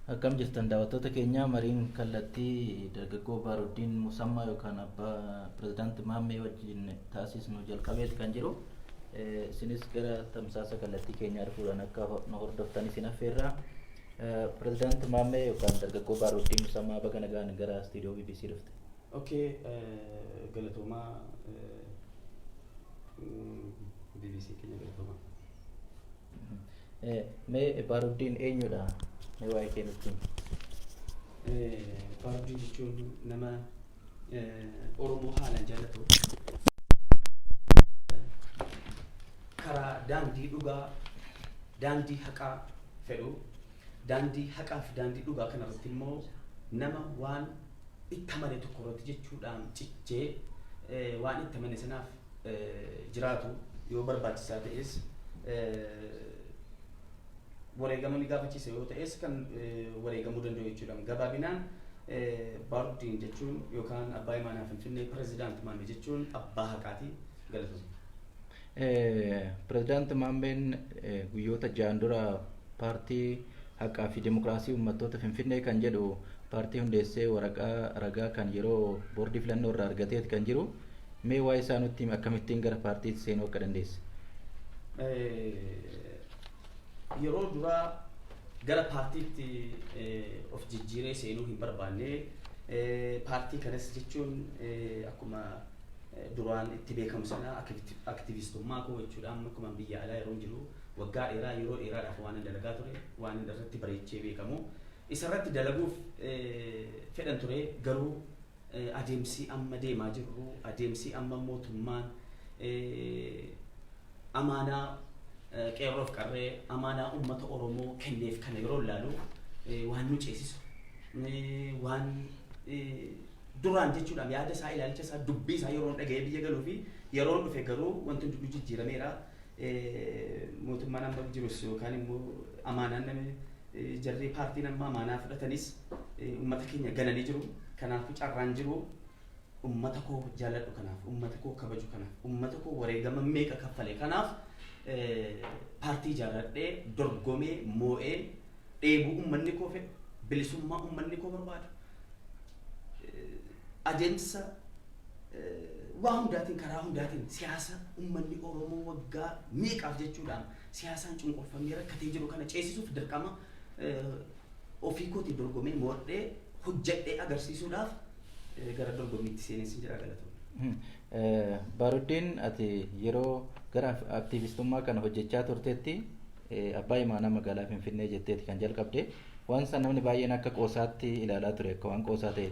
Akkam jirtan daawwattoota keenya? Mariin kallattii dargaggoo Baaruddiin Musammaa yookaan abbaa pirezidaanti Maammee wajjin taasisnu jalqabeeti kan jiru. Isinis gara tamsaasa kallattii keenyaa dhufuudhaan akka nu hordoftan isin affeerra. Pirezidaanti Maammee yookaan dargaggoo Baaruddiin Musammaa, baga nagaan gara istiidiyoo BBC dhufte. Okay, galatoomaa, BBC keenya galatoomaa. Mee Baaruddiin eenyudha? Mee waa'ee kee nutti himi. Baaruddiin jechuun nama Oromoo haalaan jaallatu, karaa daandii dhugaa, daandii haqaa fedhu, daandii haqaa fi daandii dhugaa kanarratti immoo nama waan itti amane tokko irratti jechuudhaan cichee waan itti amane sanaaf jiraatu, yoo barbaachisaa ta'es wareegama ni gaafachiisa yoo ta'es kan wareegamuu danda'u jechuudha. Gabaabinaan Baaruddiin jechuun yookaan abbaa imaanaa Finfinnee pirezidaant Maammee jechuun abbaa haqaati. Galatoomaa. Pirezidaanti Maammeen guyyoota 6n dura Paartii Haqaa fi Dimokiraasii Uummattoota Finfinnee kan jedhu paartii hundeessee waraqaa ragaa kan yeroo boordii filannoo irraa argateeti kan jiru. Mee waa'ee isaa nutti himi, akkamittiin gara paartiitti seenuu akka dandeesse? Yeroo duraa gara paartiitti of jijjiiree seenuu hin barbaanne. Paartii kanas jechuun akkuma duraan itti beekamu sana aktivistummaa koo jechuudhaan akkuma biyya alaa yeroo jiru waggaa dheeraa, yeroo dheeraadhaaf waan dalagaa ture, waan irratti bareechee beekamu isarratti dalaguuf fedhan ture. Garuu adeemsi amma deemaa jirru, adeemsi amma mootummaan amaanaa qeerroof qarree, amaanaa uummata Oromoo kenneef kana yeroo ilaalu, waan nu ceesisu, waan duraan jechuudhaan yaada isaa, ilaalcha isaa, dubbii isaa yeroon dhaga'ee biyya galuu fi yeroon dhufe garuu wanti hundinuu jijjiirameera. Mootummaan amma jirus yookaan immoo amaanaan namni jarri paartiin amma amaanaa fudhatanis uummata keenya gananii jiru. Kanaafuu carraan jiru uummata koo jaaladhu kanaaf, uummata koo kabaju kanaaf, uummata koo wareegama meeqa kaffale kanaaf paartii ijaarradhee dorgomee moo'ee dheebuu uummanni koo fedhu, bilisummaa uummanni koo barbaadu, adeemsa waa hundaatiin, karaa hundaatiin siyaasa uummanni Oromoo waggaa meeqaaf jechuudhaan siyaasaan cunqurfamee rakkatee jiru kana ceesisuuf dirqama ofii kootii dorgomee mo'adhee hojjedhee agarsiisuudhaaf gara dorgommiitti seenessin jira. Galatoomne. Baaruddiin, ati yeroo gara aktiivistummaa kana hojjechaa turtetti abbaa imaanaa magaalaa Finfinnee jetteeti kan jalqabde. Waan san namni baay'een akka qoosaatti ilaalaa ture, akka waan qoosaa ta'e.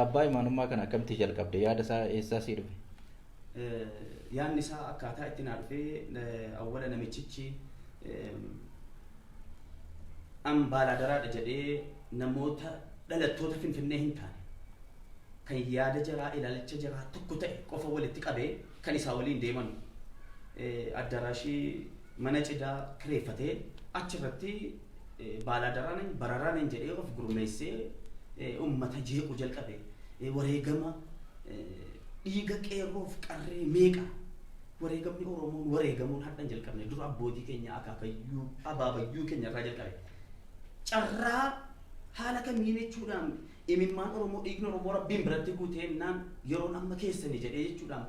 Abbaa imaanummaa kana akkamitti jalqabde? Yaada isaa eessaa sii dhufe? Yaadni isaa akkaataa itti naa dhufee, awwala namichichi an baalaadaraadha jedhee namoota dhalattoota Finfinnee hin taane, kan yaada jaraa, ilaalcha jaraa tokko ta'e qofa walitti qabee kan isaa waliin deeman addaraashii mana cidaa kireeffatee achirratti baaladaraan bararaan jedhee of gurmeessee uummata jeequu jalqabe. Wareegama dhiiga qeerroof qarree meeqa, wareegamni Oromoon wareegamuun hadhan jalqabne, dura abbootii keenya, akaakayyuu abaabayyuu keenya irraa jalqabe. Carraa haala kamiin jechuudhaan imimmaan Oromoo, dhiigni Oromoo Rabbiin biratti guutee naan yeroon amma keessanii jedhee jechuudhaan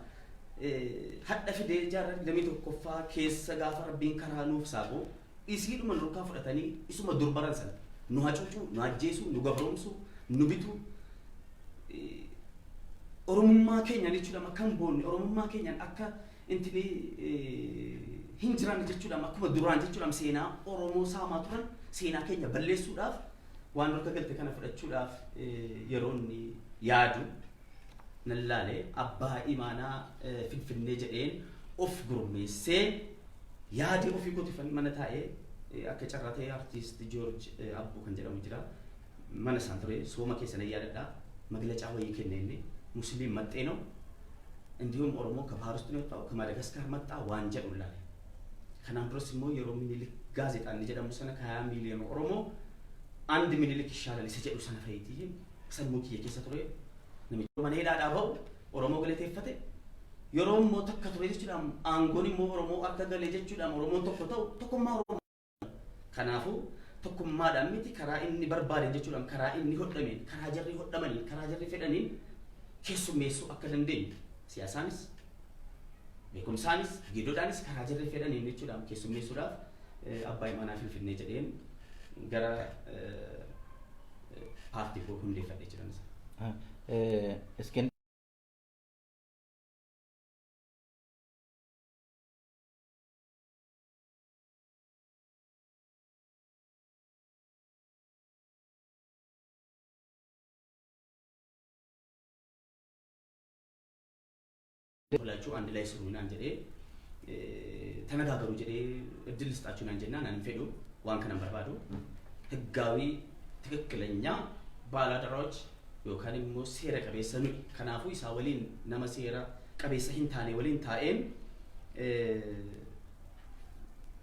hadha fidee jaarraa 21ffaa keessa gaafa Rabbiin karaa nuuf saaqu isiidhuma nurkaa fudhatanii isuma dur baran sana nu hacuucuu, nu ajjeesuu, nu gabroomsuu, nu bituu, Oromummaa keenyaan jechuudhaan akka hin boonne, Oromummaa keenyaan akka intini hin jiraanne jechuudhaan akkuma duraan jechuudhaan seenaa Oromoo saamaa turan, seenaa keenya balleessuudhaaf waan harka galte kana fudhachuudhaaf yeroo inni yaadu nan laale. Abbaa imaanaa Finfinnee jedheen of gurmeessee yaadee ofii kootiifan mana taa'ee, akka carraa ta'ee artiist Joorj Abbuu kan jedhamu jira. Mana isaan ture sooma keessa nan yaadadha. Maglacaa wayii kenne inni, "ሙስሊም መጤ ነው እንዲሁም ኦሮሞ ከባህር ውስጥ ነው የወጣው፣ ከማዳጋስካር መጣ" waan jedhu laale. Kanaan duras immoo yeroo Minilik gaazexaa inni jedhamu sana ከ20 ሚሊዮን ኦሮሞ አንድ ሚኒሊክ ይሻላል isa jedhu sana fa'iitii sammuu kiyya keessa ture. Namichi mana hidhaadhaa ba'u Oromoo galateeffate. Yeroo immoo takka ture jechuudhaan aangoon immoo Oromoo akka galee jechuudhaan Oromoon tokko ta'u, tokkummaa Oromoo. Kanaafuu Tokkummaadhaan miti, karaa inni barbaade jechuudhaan, karaa inni hodhameen, karaa jarri hodhamaniin, karaa jarri fedhaniin keessummeessuu akka dandeenyu, siyaasaanis, beekumsaanis, gidoodhaanis, karaa jarri fedhaniin jechuudhaan keessummeessuudhaaf abbaa imaanaa Finfinnee jedheen gara paartii koo hundeeffadhe jedhan. Iskin ሁላችሁ አንድ ላይ ስሩ naan jedhee ተነጋገሩ jedhee እድል ልስጣችሁ naan jennaan ani fedhu waan kanan barbaadu ህጋዊ ትክክለኛ ባላደራዎች yookaan immoo seera qabeessa nuyi. Kanaafuu isaa waliin, nama seera qabeessa hin taane waliin taa'een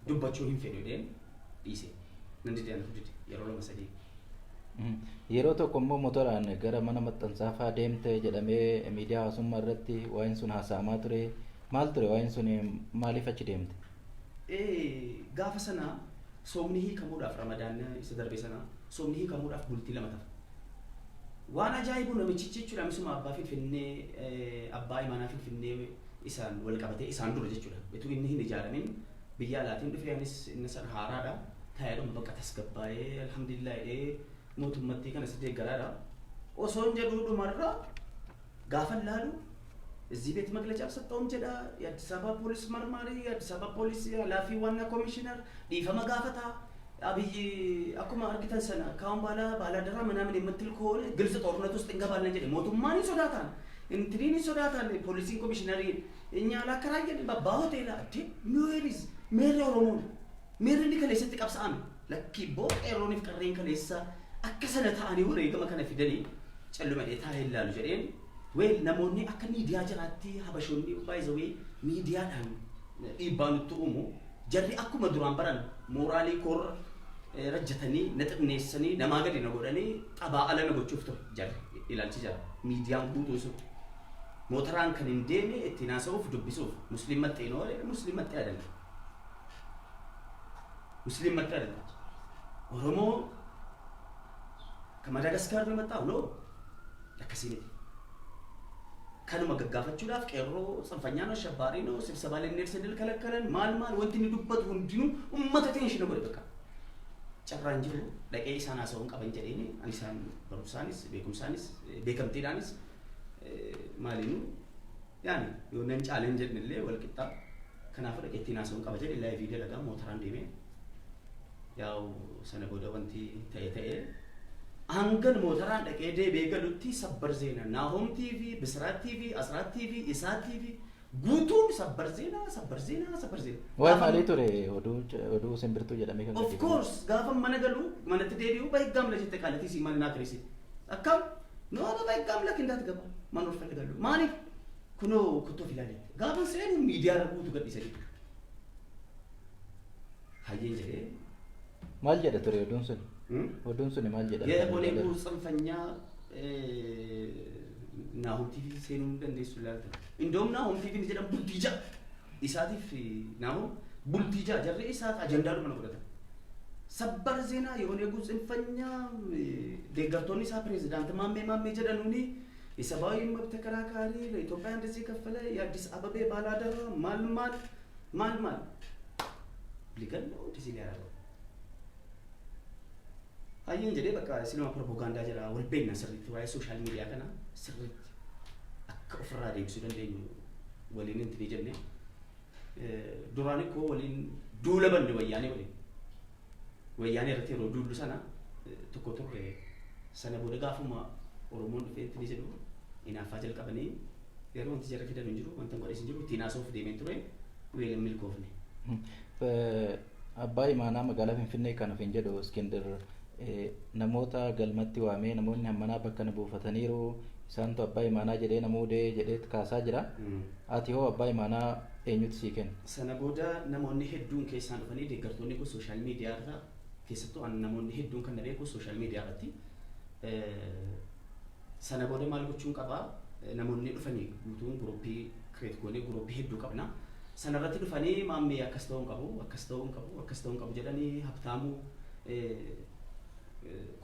dubbachuu hin fedhu jedheen dhiise. Nan dide, anatu dide yeroo lama sadii. Yeroo tokko immoo motoraan gara mana maxxansaa fa'aa deemte jedhamee miidiyaa hawaasummaa irratti waa'een sun haasa'amaa ture. Maal ture waa'een sun, maaliif achi deemte? Gaafa sana soomni hiikamuudhaaf, Ramadaan isa darbe sana soomni hiikamuudhaaf bultii 2 tafa. Waan ajaa'ibu namichichi jechuudha, misuma abbaa Finfinnee, abbaa imaanaa Finfinnee isaan wal qabatee isaan dura jechuudha. Utuu inni hin ijaaramin biyya alaatiin dhufee, anis inni sana haaraadha. Taa'eedhuma bakka tasgabbaa'ee alhamdulillah jedhee mootummattii kana si deeggaraadha. Osoo hin jedhuu dhumarra gaafa laalu እዚህ ቤት መግለጫ አልሰጠውም jedha፣ የአዲስ አበባ ፖሊስ መርማሪ፣ የአዲስ አበባ ፖሊስ ኃላፊ ዋና ኮሚሽነር dhiifama gaafata፣ አብይ akkuma argitan sana ካሁን በኋላ ባላደራ ምናምን የምትል ከሆነ ግልጽ ጦርነት ውስጥ እንገባለን jedhe። Mootummaan hin sodaatan, intiniin hin sodaatan, poolisiin komishinariin እኛ አላከራየን በአባ ሆቴላ እንዴ ሜሪዝ meerre Oromoon meerri inni kaleessatti qabsa'ame lakkii boo qeerrooniif qarreen kaleessa akka sana ta'anii wareegama kana fidanii callumadhee taa'ee ilaalu jedheen. Well, namoonni akka miidiyaa jiraatti, habashoonni baay'izawee miidiyaadhaan dhiibbaa nutti uumu. Jarri akkuma duraan baran mooraalii koorra rajjatanii na xinneessanii namaa gadi na godhanii xabaa ala na gochuuf ture jarri ilaalchi jira. Miidiyaan guutuu sun mootoraan kan hin deeme ittiin haasa'uuf dubbisuuf musliim maxxee noo, musliim maxxee አይደለም፣ ሙስሊም መጤ አይደለም፣ ኦሮሞ ከማዳጋስካር ነው የመጣው ነው akkasii miti. Kanuma gaggaafachuudhaaf qeerroo ጽንፈኛ ነው፣ አሸባሪ ነው፣ ስብሰባ ልንሄድ ስንል ከለከለን፣ maal maal wanti inni dubbatu hundinuu ummata tension godhe. Bakka carraan jiru dhaqee isaan haasa'uun qaban jedheeni ani isaan barumsaanis beekumsaanis beekamtiidhaanis maaliinuu yaani yoo nan caaleen jedhnillee wal qixxaa. Kanaafuu dhaqee ittiin haasa'uun qaba jedhe live dalagaa mootoraan deemee. Yaa'u sana booda wanti ta'e ta'ee hangan mootoraan dhaqee deebi'ee galutti ሰበር ዜና ናሆም ቲቪ፣ ብስራት ቲቪ፣ አስራት ቲቪ፣ ኢሳት ቲቪ guutuun ሰበር ዜና፣ ሰበር ዜና፣ ሰበር ዜና። Waa'ee maalii ture oduu oduu simbirtuu jedhamee kan Of course, gaafa mana galu, manatti deebi'u በህግ አምላክ jette qaalatii si mana naa kireessite. Akkam no በህግ አምላክ እንዳትገባ መኖር ፈልጋለሁ። Maaliif? Kunoo kuttoo filaaletti. Gaafa seenu miidiyaa irra guutuu gadhiisanii. Hayyeen jedhee. Maal jedha ture oduun sun? Oduun sun maal jedha? የኦነጉ ጽንፈኛ ናሆም ቲቪ seenuu hin dandeessu ilaalta. Indoom Naahom TV jedhamu bultii 6 isaatiif Naahom bultii 6 jarri isaat ajandaadhuma na godhatan. ሰበር ዜና የኦነጉ ጽንፈኛ deeggartoonni isaa pirezidaant ማሜ ማሜ jedhanuuni የሰብአዊ መብት ተከራካሪ ለኢትዮጵያ እንደዚህ የከፈለ የአዲስ አበቤ ባላደራ maal maal maal maal ሊገለው እንደዚህ ሊያደርገው hayyeen jedhee bakka siluma propagaandaa jedha. Wal beekna sirriitti, waa'ee social media kana sirriitti akka ofirraa deebisuu dandeenyu waliin intinii jenne. Duraan ikkoo waliin duula banne, wayyaanee waliin wayyaanee irratti yeroo duullu sana tokko turre. Sana booda gaafuma Oromoon dhufee intinii jedhu hinaaffaa jalqabanii yeroo wanti jarri fidan hin jiru, wanta godhes hin jiru, ittiin haasa'uuf deemeen ture, weelin milkoofne. Abbaa imaanaa magaalaa Finfinnee kan ofiin jedhu Iskindir namoota galmatti waamee namoonni hammanaa bakka na buufataniiru, isaantu abbaa imaanaa jedhee namuudee jedhee kaasaa jira. Ati hoo abbaa imaanaa eenyutu sii kenna? Sana booda namoonni hedduun keessaan dhufanii deeggartoonni kun social media irra, keessattuu an namoonni hedduun kan na beeku social media irratti. Sana booda maal gochuun qabaa, namoonni dhufanii guutuun group create goonee group hedduu qabna. Sana irratti dhufanii maammee akkas ta'uu hin qabu, akkas ta'uu hin qabu, akkas ta'uu hin qabu jedhanii Habtaamuu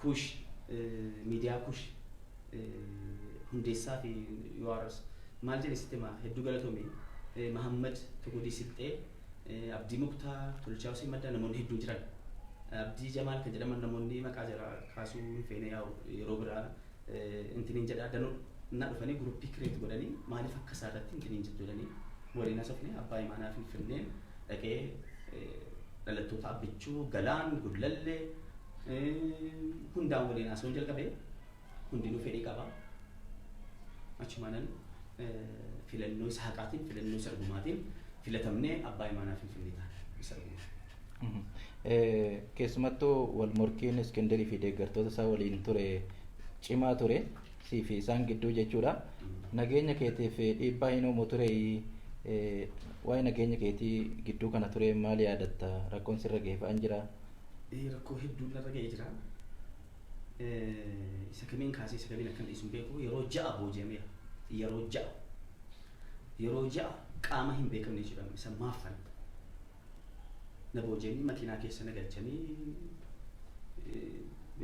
Kuush Miidiyaa, Kuush hundeessaa fi URS maal jedhe sitti himaa, hedduu galatoome. Mahammad Tugudii Silxee, Abdii Muktaa, Tolchaa Hussein Maddaa, namoonni hedduun jiran. Abdii Jamaal kan jedhaman, namoonni maqaa jara kaasuu hin feene, yaa'u yeroo biraa intiniin jedha. Danuu na dhufanii group create godhanii, maaliif akka isaa irratti intiniin jettu jedhanii waliin haasofne. Abbaa imaanaa Finfinneen dhaqee dhalattoota Abbichuu, Galaan, Gullallee hundaan waliin haasa'uun jalqabe. Hundinuu fedhii qaba. Achumaanan filannoo isa haqaatiin, filannoo isa dhugumaatiin filatamnee abbaa imaanaa Finfinnee taane isa dhugumaa. Keessumattuu wal morkiin Iskindirii fi deeggartoota isaa waliin ture cimaa ture, sii fi isaan gidduu jechuudha. Nageenya keetiif dhiibbaa hin uumu ture? Waa'ee nageenya keetii gidduu kana ture maal yaadatta? Rakkoon sirra ga'e fa'aan jira? Rakkoo hedduun narra ga'ee jira. Isa kamiin kaasee isa kamiin akkan dhiisu hin beeku. Yeroo 6 booji'ameera. Yeroo 6. Yeroo 6 qaama hin beekamne jechuudha. Isa maaffan. Na booji'anii makiinaa keessa na galchanii,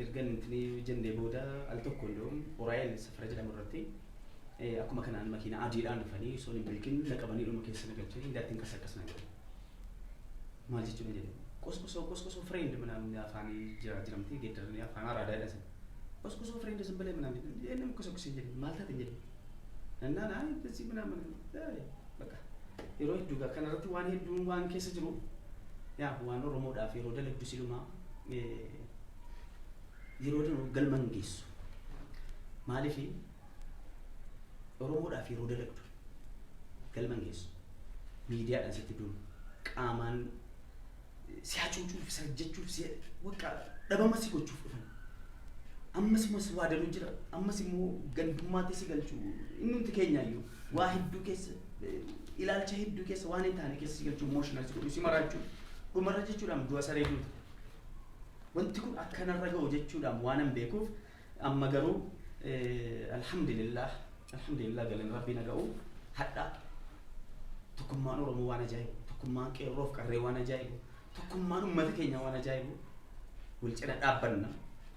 erga intini jennee booda al tokko iyyuu Oraayel safara jedhamu irratti akkuma kanaan makiinaa adiidhaan dhufanii osoo hin beekin na qabanii dhuma keessa na galchanii indaattiin kasa akkas na godhan. Maal jechuudha jedhe, qosqosoo qosqosoo friend ምናምን afaanii jira jiramti geeddaranii afaan araadaa jedhan. Qosqosoo friend ዝም ብለህ ምናምን jedhe, qosoqosee jedhe, maal taate jedhe. Nannaan አይ እንደዚህ ምናምን በቃ yeroo hedduu gaa kanarratti waan hedduun waan keessa jiru, yaa waan Oromoodhaaf yeroo dalagdu silumaa yeroo danuu galma hin geessu. Maaliif Oromoodhaaf yeroo dalagdu galma hin geessu. Miidiyaadhaan sitti duulu, qaamaan si hacuucuuf, si hojjechuuf, si bakka dhabama si gochuuf dhufan. Ammas immoo si waa danuu jira. Ammas immoo gandummaatti si galchuu. Inni keenyaayyuu waa hedduu keessa, ilaalcha hedduu keessa, waan hin taane keessa si galchuu, emotional si godhuu, si maraachuu. Dhumarra jechuudhaan du'a saree duuta. Wanti kun akkanarra ga'u jechuudhaan waan hin beekuuf, amma garuu alhamdulillah, alhamdulillah, galan rabbii na ga'u. Hadha tokkummaan Oromoo waan ajaa'ibu, tokkummaan qeerroof qarree waan ajaa'ibu, tokkummaan uummata keenya waan ajaa'ibu. Wal cina dhaabbanna.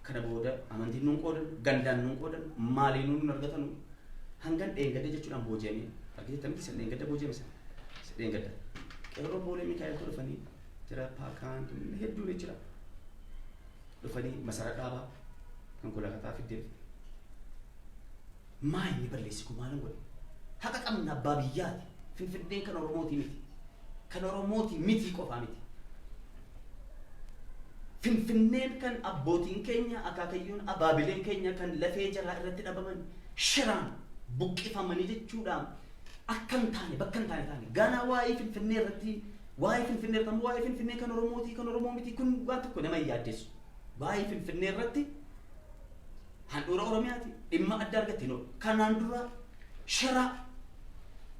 Kana booda amantiin nuun qoodan, gandaan nuun qoodan, maaliin nuun argatanu. Hangan dheengadda jechuudhaan booji'amee argiteetta miti? Isa dheengadda booji'ame, isa dheengadda qeerroo Boolee Mikaa'eltu dhufanii jira, paakaan hedduun jira, dhufanii masara dhaabaa konkolaataa fiddee. Maa inni balleessi kun maalan godhe? Haqa qabna, abbaa biyyaati. Finfinneen kan Oromootii miti, kan Oromootii miti qofaa miti. Finfinneen kan abbootiin keenya, akaakayyuun, abaabileen keenya kan lafee jaraa irratti dhabaman, shiraan buqqifamanii jechuudhaan akka hin taane, bakka hin taane taane. Gaanaa waa'ee Finfinnee irratti, waa'ee Finfinnee irratti, waa'ee Finfinnee kan Oromootii, kan Oromoo miti, kun waan tokko nama hin yaaddeessu. Waa'ee Finfinnee irratti handhuura Oromiyaati, dhimma adda argatti no. Kanaan dura shira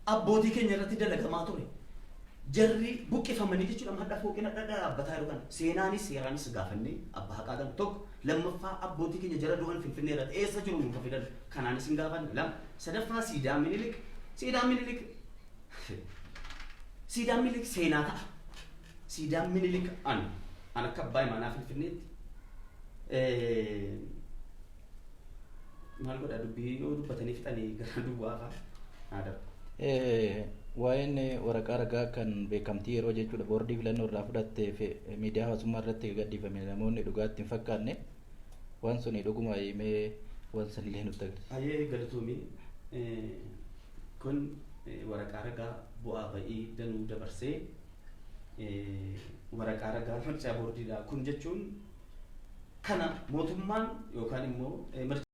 abbootii keenya irratti dalagamaa ture. Jarri buqqifamanii jechuudha hadha fooqin hadha dhaabbataa jiru kana. Seenaanis seeraanis gaafannee abbaa haqaa kan tokko. Lammaffaa, abbootii keenya jara du'an Finfinnee irratti eessa jiru nuuf fidan, kanaanis hin gaafanne. Lama. Sadaffaa, siidaa Minilik, siidaan Minilik, siidaan Minilik seenaa ta'a. Siidaan Minilik an akka abbaa imaanaa Finfinneetti maal godha, dubbii yoo dubbatanii fixanii gara duwwaa fa'a naa darba. Waa'een waraqaa ragaa kan beekamtii yeroo jechuudha boordii filannoo irraa fudhattee fi miidiyaa hawaasummaa irratti gadhiifame, namoonni dhugaatti hin fakkaanne, waan suni dhuguma himee waan sanillee nutti agarsiisa. Baay'ee galatoomii. Kun waraqaa ragaa bu'aa ba'ii danuu dabarsee, waraqaa ragaa mircaa boordiidha. Kun jechuun kana mootummaan yookaan immoo